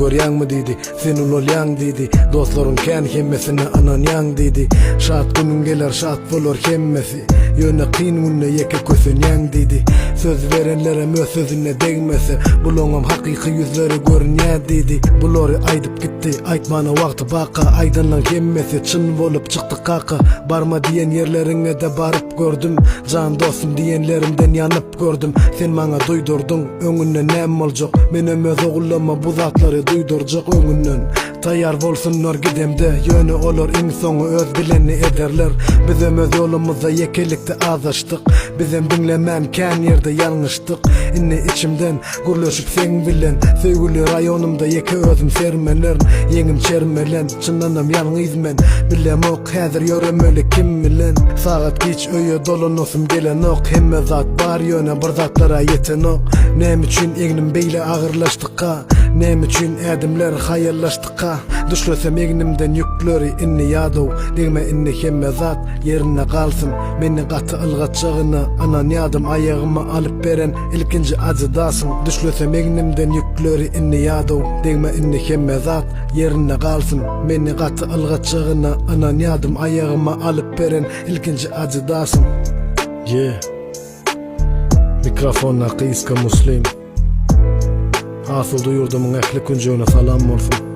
görýäňmi diýdi. Sen ulalýaň diýdi. Dostlaryň kän hemmesine ynanýaň diýdi. Şat günüň geler şat bolar hemmesi. Ýöne kyn günde ýeke kösenýäň diýdi. Söz berenlerem öz sözüne degmese, bulaňam hakyky ýüzleri görünýär diýdi. Bulary aýdyp gitdi, aýtmana wagty baka, aýdanlaň hemmesi çyn bolup çykdy kaka. Barma diýen ýerleriňede baryp gördüm, jan dostum diýenlerimden ýanyp gördüm. Sen maňa duýdurdyň, öňünden näme boljak, menem öz ogullama bu zatlary duýdurjak öňünden. Taýýar bolsunlar gidemde, ýöne olar iň soňy öz bilenini ederler. Bizem öz ýolumyzda ýekelikde azaşdyk. Bizem diňlemän kän ýerde ýalňyşdyk. Indi içimden gürleşip seň bilen, söýgüli raýonymda ýeke özüm sermelerin. Ýeňim çermelen, çyndanam ýalňyz men. Bilemok häzir ýöremeli kim bilen. Sagat giç öýe dolanasym gelenok. Hemme zat bar ýöne bir zatlara ýetenok. Näme üçin egnim beýle agyrlaşdyka? Näme üçin ädimler haýallaşdyka? Düşlesem egnimden ýükleri indi ýadaw. Degme indi hemme zat ýerinde galsyn. Meni gaty ylgatjagyna ynanýadym aýagyma alyp beren ilkinji adidasyň. Düşlesem egnimden ýükleri indi ýadaw. Degme indi hemme zat ýerinde galsyn. Meni gaty ylgatjagyna ynanýadym aýagyma alyp beren ilkinji adidasyň. Yeah. Mikrofondaky Iska Muslim. Asuda ýurdumyň ähli künjegine salam bolsun.